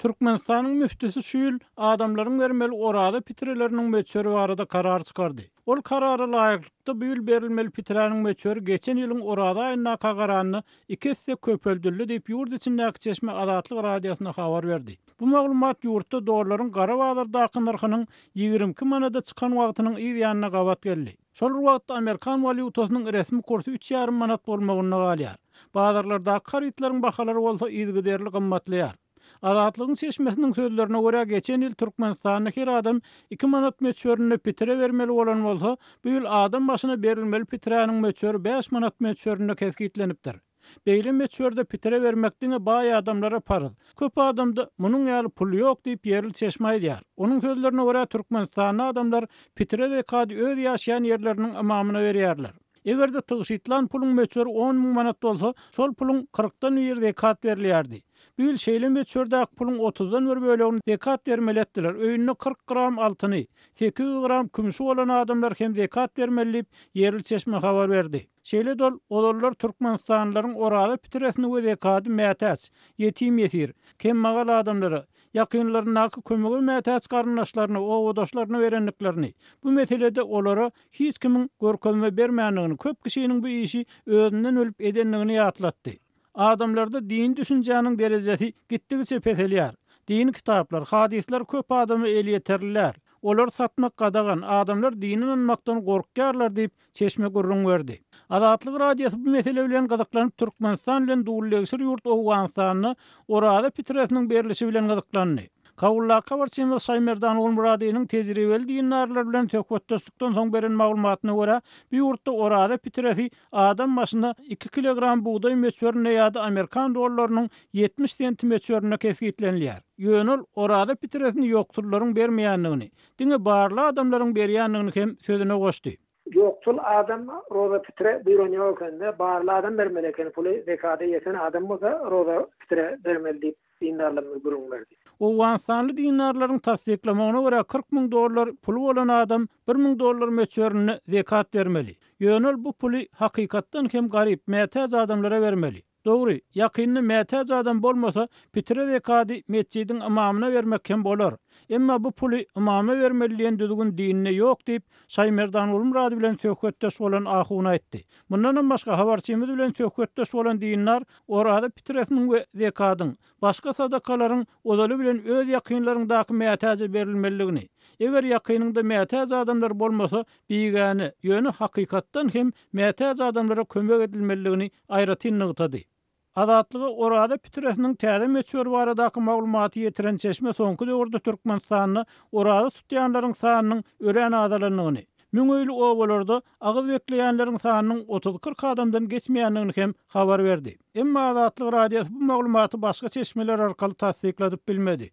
Türkmenistanyň müftüsi şu ýyl adamlaryň bermeli oraza pitreleriniň möçberi barada karar çykardy. Ol karara laýyklykda, bu ýyl berilmeli piträniň möçberi geçen ýylyň oraza aýyndaka garanda iki esse köpeldildi diýip, ýurt içindäki çeşme Azatlyk Radiosyna habar berdi. Bu maglumat ýurtda dollaryň gara bazardaky nyrhynyň 22 manada çykan wagtynyň yz ýanyna gabat geldi. Şol bir wagtda amerikan walýutasynyň resmi kursy üç ýarym manat bolmagynda galýar. Bazarlardaky harytlaryň bahalary bolsa yzygiderli gymmatlaýar. Azatlygyň çeşmesiniň sözlerine görä, geçen ýyl Türkmenistanda her adam iki manat möçberinde pitire bermeli bolan bolsa, bu ýyl adam başyna berilmeli piträniň möçberi bäş manat möçberinde kesgitlenipdir. Beýle möçberde pitire bermek diňe baý adamlara parz. Köp adamda munuň ýaly pul ýok diýip, ýerli çeşme aýdýar. Onuň sözlerine görä, Türkmenistanda adamlar pitire zekady öz ýaşaýan ýerleriniň ymamyna berýärler. Eger-de tygşytlan puluň möçberi on müň manat bolsa, şol puluň kyrkdan biri zekat berilýärdi. Bu ýyl şeýle möçberdäki puluň otuzdan bir bölegini zekat bermeli etdiler. Öýünde 40 gram altyny, 800 gram kümşi bolan adamlar hem zekat bermeli diýip, ýerli çeşme habar berdi. Şeýle-de ol, ozallar türkmenistanlylaryň oraza pitresini we zekady mätäç, ýetim-ýesir, kemmagal adamlara, ýakynlaryndaky kömege mätäç garyndaşlaryna, obadaşlaryna berendiklerini, bu meselede olara hiç kimiň görkezme bermändigini, köp kişiniň bu işi özünden bilip edendigini ýatlatdy. Adamlarda dini düşünjäniň derejesi gitdigiçe peselýär. Dini kitaplar, hadyslar köp adama elýeterli däl. Olary satmak gadagan, adamlar dine ynanmakdan gorkýarlar diýip, çeşme gürrüň berdi. Azatlyk Radiosy bu mesele bilen gyzyklanyp, Türkmenistan bilen dullegşir ýurt Owganystanda Oraza pitresiniň berlişi bilen gyzyklandy. Kabuldaky habarçymyz Şaýmerdan Gulmyradynyň tejribeli dindarlar bilen söhbetdeşlikden soň beren maglumatyna görä, bu ýurtda Oraza pitresi adam başyna iki kilogram bugdaý möçberinde ýa-da amerikan dollarynyň 70 senti möçberinde kesgitlenilýär. Ýöne ol Oraza pitresini ýoksullaryň bermeýändigini, diňe barly adamlaryň berýändigini hem sözüne goşdy. Ýoksul adam roza pitre buýran ýok ekende, barly adam bermeli eken puly, zekada ýeten adam bolsa roza pitre bermeli diýip dindarlarymyz gürrüň berdi. Owganystanly dindarlaryň tassyklamagyna görä 40 müň dollar puly bolan adam bir müň dollar möçberinde zekat bermeli. Ýöne ol bu puly hakykatdan hem garyp, mätäç adamlara bermeli. Dogry, ýakynda mätäç adam bolmasa, pitre zekady metjidiň ymamyna bermek hem bolar. Emma bu puly ymama bermeli diýen düzgün dinde ýok diýip, Şaýmerdan Gulmyrady bilen söhbetdeş bolan ahun aýtdy. Mundanam başga habarçymyz bilen söhbetdeş bolan dindar oraza pitresiniň we zekadyň, başga sadakalaryň ozaly bilen öz ýakynlaryňdaky mätäje berilmelidigini, eger ýakynyňda mätäç adamlar bolmasa, bigäne, ýöne hakykatdan hem mätäç adamlara kömek edilmelidigini aýratyn nygtady. Azatlyga Oraza pitresiniň täze möçberi baradaky maglumaty ýetiren çeşme soňky döwürde Türkmenistanda oraza tutýanlaryň sanynyň örän azalandygyny, müň öýli obalarda agyz bekleýänleriň sanynyň otuz-kyrk adamdan geçmeýändigini hem habar berdi. Emma Azatlyk Radiosy bu maglumaty başga çeşmeler arkaly tassykladyp bilmedi.